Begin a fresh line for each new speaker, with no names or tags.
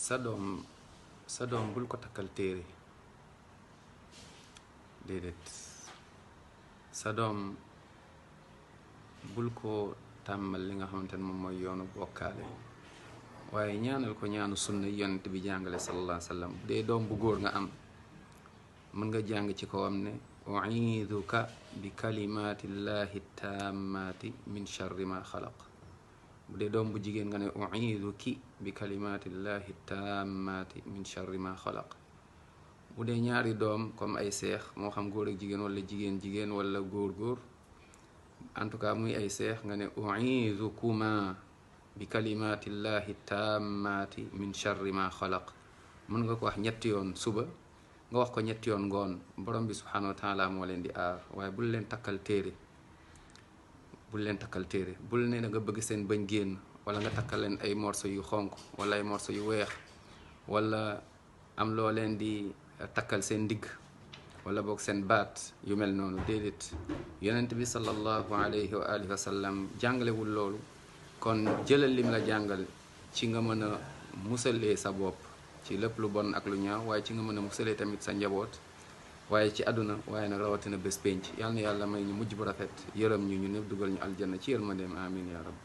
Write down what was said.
sa doom bul ko takkal téere déedéet. sa doom bul ko tàmmal li nga xamante ne moom mooy yoonu bokkaale, waaye ñaanal ko ñaanu sunna yonent bi jàngale sallallahu alayhi wa sallam. bu dee doom bu góor nga am, mën nga jàng ci kawam ne u'iiduka bi kalimatillahi tammati min charri ma xalaq. bu dee doom bu jigéen nga ne u'iiduki bi kalimatillahi tammati min charri ma xalaq. bu dee ñaari doom comme ay seex, moo xam góor ak jigéen wala jigéen wala góor, en tout cas muy ay seex, nga ne u'iidukuma bi kalimatillahi tammati min charri ma xalaq. mën nga ko wax ñetti yoon suba, nga wax ko ñetti yoon ngoon. borom bi subhanahu wa taala moo leen di aar. waaye bul leen takkal téere, bul ne da nga bëgg seen bañ génn, wala nga takkal leen ay morso yu xonq wala ay morso yu weex, wala am loo leen di takkal seen ndigg wala boog seen baat yu mel noonu. déedéet, yonent bi sallallahu alayhi wa alihi wa sallam jàngalewul loolu. kon jëlal lim la jàngal ci nga mën a musalee sa bopp ci lépp lu bon ak lu ñaaw, waaye ci nga mën a musalee tamit sa njaboot, waaye ci àdduna, waaye nag rawatina bés penc. yal na yàlla may ñu mujj bu rafet, yërëm ñu ñëpp dugal ñu aljanna ci yërmandeem. amin ya rab.